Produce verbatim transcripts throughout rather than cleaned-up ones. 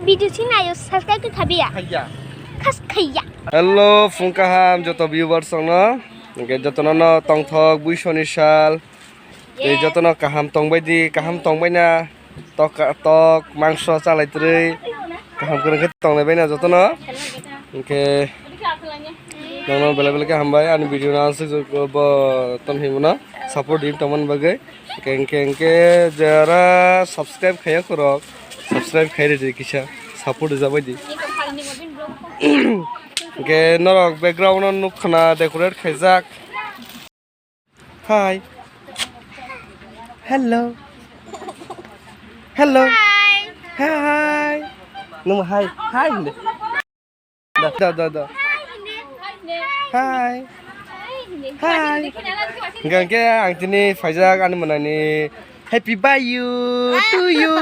Video sinayo subscribe to khabiya. Khaiya. Khas khaiya. Hello, phung kaham joto viewers rokno. Hwnkhe jotono no tongthok buisoni sal. Tei jotono kaham tongbai di, kaham tongbai na. Tok, tok, mangso chalai twrwi. Kaham kwrwng khe tonglai bai na jotono. Hwnkhe nono belai belai khe hambai ani video no aswk bo ton himno support di tongmani bagwi. Hwnkhe, hwnkhe, hwnkhe, jara subscribe khaiya khorok, subscribe khai ridi kisa, support rwjabai di. Hwnkhe norok background o nukha na decorate khaijak. Hi. Hello. Hello. Hi. Hi. Nung hi. Hi. Da, da, da, da. Hi. Hi. Hingke ang tini phaijak ani mwnani happy birthday to you.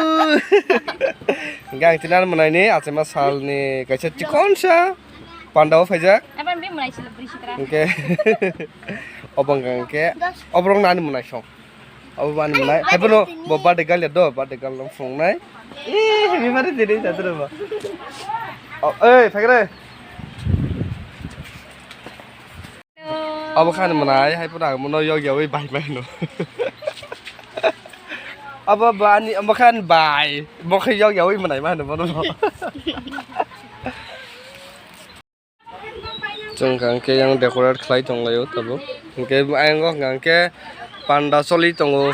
Hingke ang tini ani mwnani achema salni kaisa chikonsa pandao phaijak. Hingke obo hingke oborok nani mwnai song. Abo mani mwnai. Hai bono bo birthday girl ya do, birthday girl no phunuknai. Eh, happy birthday dei satro ba. Oh, eh, phagre. Abo khan mwnai, hai bono ang bono yog yawi bai bai no. Abo bani, abo khan bai. Bo khe yog yawi mwnai ma no bono. Chwng hwnkha hwnkhe yang decorate khlai tonglaio tabuk. Hwnkhe ayang o hwnkha hwnkhe panda choli tongo.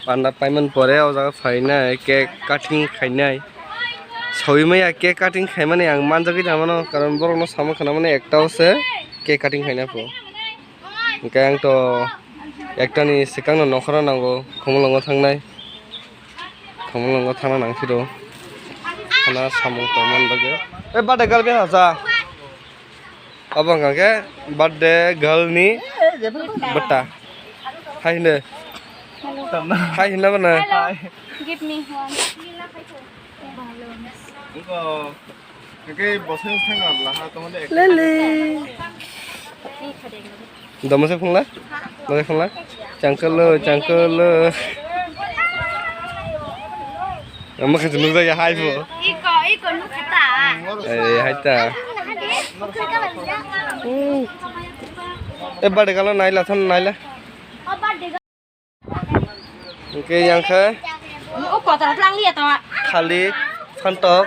Panda paimani pore o jaga phainai cake cutting khainai. Saui maya cake cutting khaimani ang manjagwi tangmano, karon borokno samung khanamani ekta o se cake cutting khaina pho. Hwnkhe ang to ektani swkangno nokhorno nango, Khumulwngo thangnai. Khumulwngo thangna nang phiro. Khana samung tongmani bagwi. Eh, birthday girl bini hasa. Obo hwnkha khe birthday girl ni bwta. Hai hino. Hai hino bono. Hello. Give me one. Lele. Domo se phunla? Domo se phunla? Changkolo, changkolo. Ama khe nukjak ya hai bo. Iko, iko nukha ta. Eh, hai ta. Hmm. Eh, birthday girl naila, thon naila. Hwnkhe yang khe o kotor tlang liya to. Thalik, phantok,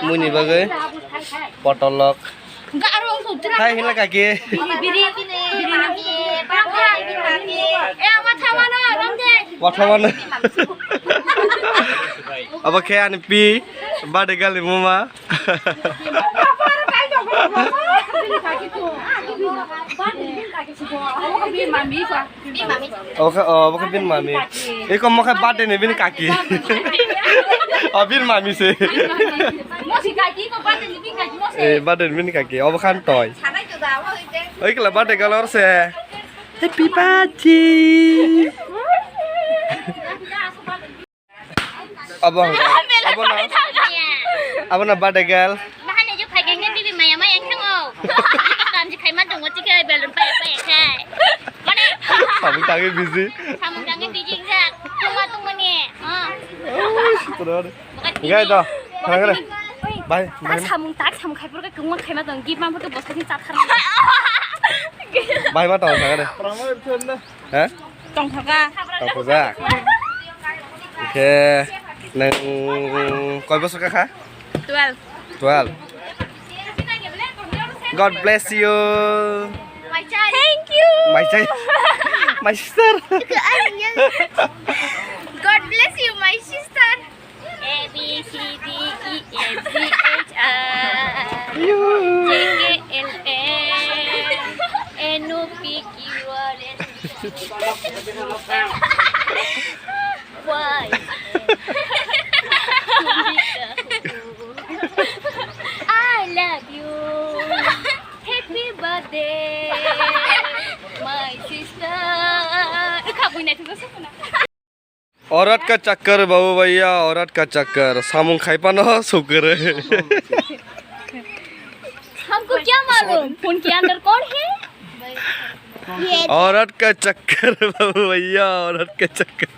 muni bagwi, potolok. Hai hinla kaki. Biri, biri, biri, biri. Eh, ama thamano, romde. Wathamano. Abo khe ani pi, birthday girl ni mama. Obo khe, oh, obo khe bini mami. Eko mo khe birthday ni bini kaki. Oh, bini mami se. Eh, birthday ni bini kaki. Obo khan toy. Oi kela birthday girl or se. Happy birthday. Abo, abo na, abo na birthday girl. Bahane je phai genge bibi maya maya khango. Kam je khai ma tongo tike balloon paya paya khai. Mane samung tangi busy. Samung tangi busy jak. Tuma tumani. Ah. Oh, sutra. Gai to. Khana khana. Bye. Bye. Samung tak samung khai pura kungma khai ma tong. Gift ma pura bosta ni chat khana. Bye ma to khana khana. Ha? Tongthokha. Tongthokjak. Oke. Nang koi bosor ka kha? Twelve. Twelve. God bless you. Thank you. My child. My sister. God bless you, my sister. A B C D E F G H I J K L M N O P Q R S T U V W X Y Z. I love you. Happy birthday, my sister. Kha buina thung sa. औरत का चक्कर बाबू भैया, औरत का चक्कर। Samung khai phano sukre. हमको क्या मालूम, फोन के अंदर कौन है? औरत का चक्कर बाबू भैया, औरत का चक्कर।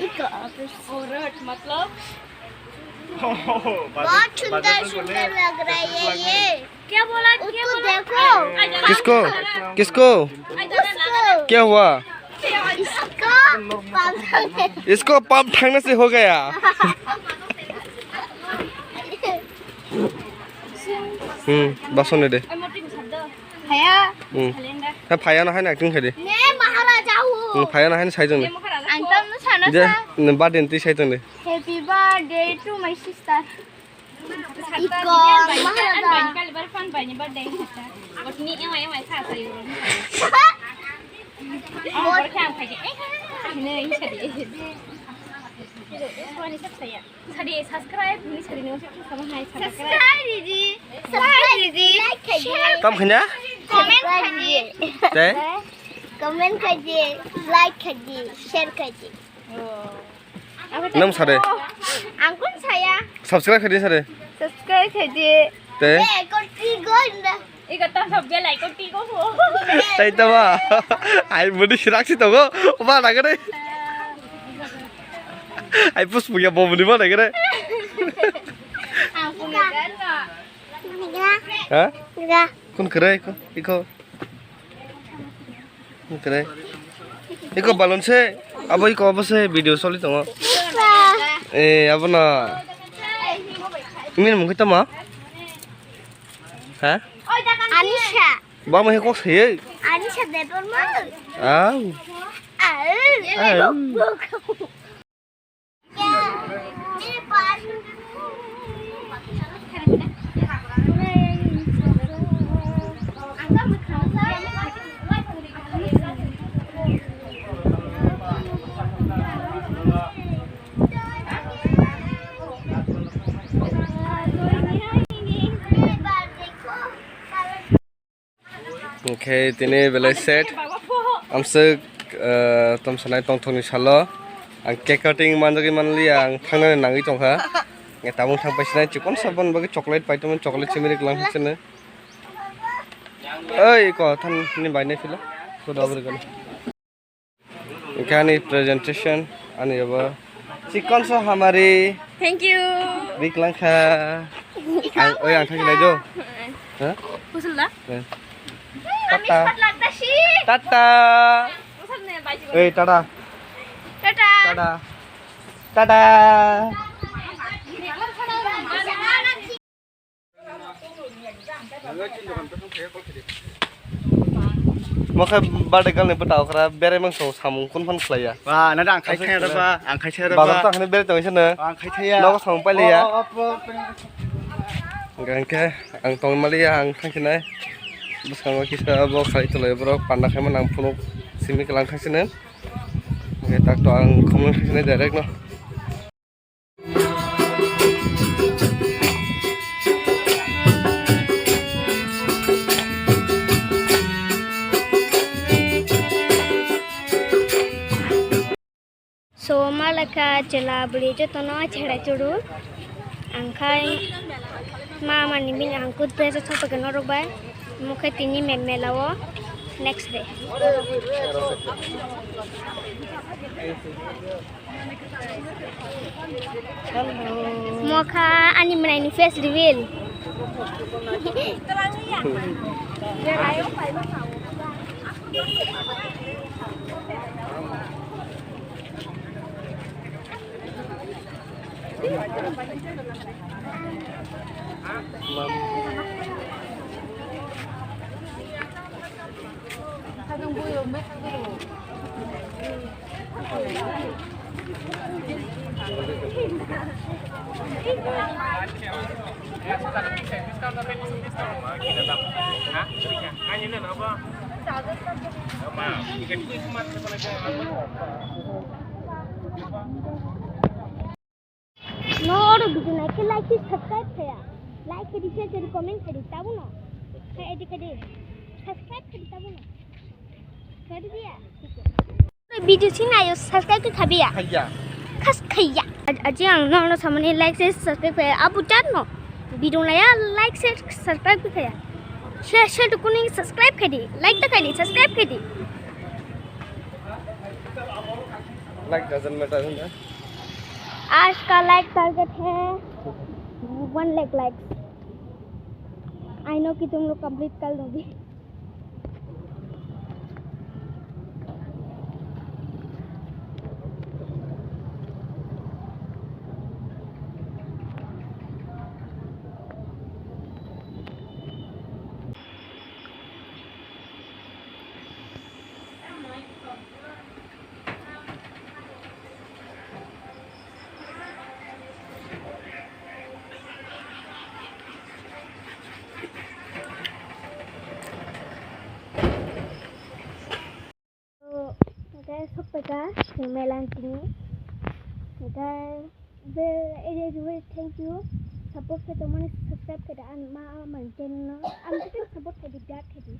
औरत मतलब बहुत सुंदर सुंदर लग रहा है ये। क्या बोला? क्या बोला? देखो। किसको? किसको? उसको। क्या हुआ? इसको पापा ने। इसको पाप ठाकने से हो गया। Hmm, bason de. Phaya. Hmm. Ha, phaya no hai na acting khai de. Ne Maharaja hu. Hmm, phaya no hai na sai tong de. Ang tam no sana sa. Je, ne birthday twi sai tong de. Happy birthday to my sister. Iko Maharaja. Kali bar fan bai ni birthday. Bot ni ema ema sa sa yo. Bot. Ne, ini sa de. Ini sa de. Sadi, subscribe, ni sadi ni ucap sama hai, subscribe. Subscribe, didi. Subscribe, didi. Like khai di. Tam khanya? Comment khai di. Te? Comment khai di, like khai di, share khai di. Oh. Nang sade? Ang kun saya. Subscribe khai di sade? Subscribe khai di. Te? Eh, kau tiga indah. Iko tam sab belai ko tiko ho. Tai tama. Ai budi sirak si tongo. Ba na gare. Ai pus puya bo budi ba na gare. Ang punya kan no. Ha? Ga. Kun kere iko? Iko. Kun kere. Iko balon se. Abo iko abo se video soli tongo. Eh, abo na. Imin mungkin tama. Ha? Anisha. Ba mo he kok saye. Anisha Debbarma. Au. Au. Au. Hwnkhe tini belai set. Amswk, ah, tongsanai tongthokni salo ang cake cutting manjagwi manliya, ang thangnani nangwi tongkha. Hwnkhe tabuk thang paisinai chikon saboni bagwi chocolate paitongmani, chocolate simi rik lang sini. Oi ko than ni bai nai phila. Ko da bri gani. Hwnkhe ani presentation ani abo chikon sa hamari. Thank you. Rik lang kha. Ang, oi, ang thang nai jo. Ha? Kusul da? Eh. Tata. Tata. Kusul ne bai. Ei, tata. Tata. Tata. Tata. Mo khe birthday girl ni bwtao khra berai mang song samung kun phan khlaiya. Ba, na ang khai thaya da ba, ang khai thaya da ba. Bazar ta khne berai tong sene. Ang khai thaya. Nogo samung pailiya. Hwnkhe ang tong maliya, ang thang khinai. Bwskango kisa bo khai tolai borok panda khaima nang phunuk simi kwlang thang sene. Hwnkhe tak to ang khumui thang sene direct no. So, malaka chwla bwrwi jotono chhera churu. Ang khai ma mani bini ang kut dress o thopake norok bai. Omo khe tini me-, mela o next day. Mokha ani mwnai ni face reveal. No, oro video naikhe like khe subscribe khaya. Like khe di, share khe di, comment khe di, tabuk no. Khe edi khe di. Subscribe khe di, tabuk no. Khe di ya. Video sini ayo subscribe khe khabiya. Khaya. Khas khaya. Aji ang no no samani like share subscribe khaya. Abu chat no. Video naya like share subscribe khaya. Share share to kuni subscribe khe di. Like to khe di, subscribe khe di. Like doesn't matter, na? आज का like target है One lakh likes. I know ki tum log complete kar loge. Hingke sokpeka ni melan tini. Hingke be area jubui thank you. Support khe tongmani subscribe khe da ani ma mani channel no. Ang khe support khe di, birat khe di.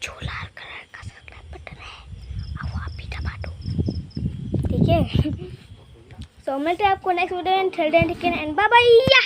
Chula kara kasak la patane. Awa pita batu. ठीक है? So मिलते हैं आपको next video and till then take care and bye bye.